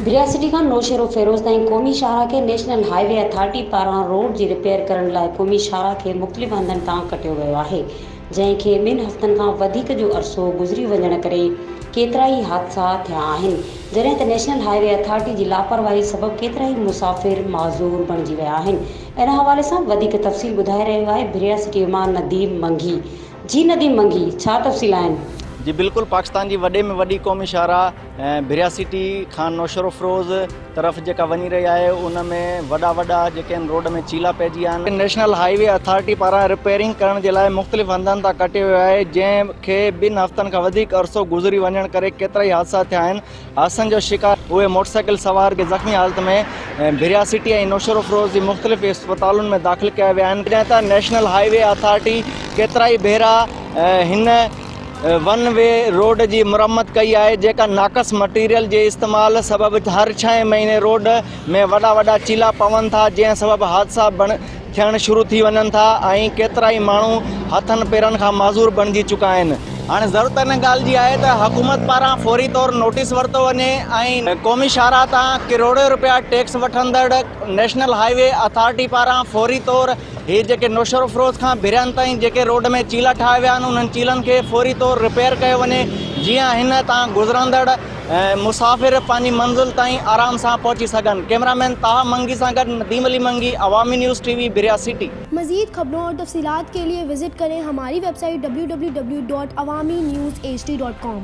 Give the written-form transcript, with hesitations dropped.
ڀريا city کان نوشهروفيروز تائين قومي شاهراهه کي نيشنل هاء وي اٿارٽي پاران روڊ جي رپيئر ڪرڻ لاء قومي شاهراهه کي مختلف هنڌن تان ڪٽيو ويو آهي، جنهن کي ٻن هفتن کان وڌيڪ جو عرصو گذري وڃڻ ڪري ڪيترائي حادثا ٿيا آهن، جڏهن ته نيشنل هاء وي اٿارٽي جي لاپرواهي سبب ڪيترائي مسافر معذور بڻجي ويا آهن. ان حوالي سان وڌيڪ تفصيل ٻڌائي رهيو آهي ڀريا سٽي مان نديم منگي. جي نديم منگي ڇا تفصيل آهن؟ جي بلڪل پاڪستان جي وڏي ۾ وڏي قومي شاهراهه ڀريا سٽي کان نوشهروفيروز طرف جيڪا وڃي رهي آهي ان ۾ وڏا وڏا جيڪي آهن روڊ ۾ چيلا پئجي ويا آهن. نيشنل هاء وي اٿارٽي پاران رپيئرنگ ڪرڻ جي لاء مختلف هنڌن تان ڪٽيو ويو آهي جنهن کي ٻن هفتن کان وڌيڪ عرصو گذري وڃڻ ڪري ڪيترائي حادثا ٿيا آهن. حادثن جو شڪار اهي موٽرسائيڪل سوار کي زخمي حالت ۾ ڀريا سٽي ۽ نوشهروفيروز جي مختلف اسپتالن ۾ داخل ڪيا ويا آهن. جڏهن ته نيشنل هاء وي اٿارٽي ڪيترائي ڀيرا هن ون وي روڊ جي مرمت ڪئي آهي جيڪا ناقص مٽيريل جي استعمال سبب هر ڇهين مهيني روڊ ۾ وڏا وڏا چيلا پون ٿا جنهن سبب حادثا ٿيڻ شروع ٿي وڃن ٿا ۽ ڪيترائي ماڻهو هٿن پيرن کان معذور بڻجي چڪا آهن. هاڻي ضرورت ان ڳالهه جي آهي ته حڪومت پاران فوري طور نوٽيس ورتو وڃي ۽ قومي شاهراهه تان ڪروڙين رپيا ٽيڪس وٺندڙ نيشنل هاء وي اٿارٽي پاران فوري طور هي جيڪي نوشهروفيروز کان ڀريان تائين جيڪي روڊ ۾ چيلا ٺاهيا ويا آهن انهن چيلن کي فوري طور رپيئر ڪيو وڃي جيئن هن تان گذرندڙ مسافر پنهنجي منزل تائين آرام سان پهچي سگهن. ڪئميرا مين طه منگي سان گڏ Nadeem Ali Mangi, Awami news T V, Bhiria city. مزيد خبرون اور تفصيلات کے لیے وزٹ کریں ہماری ویب سائٹ www.awamiNewsHD.com.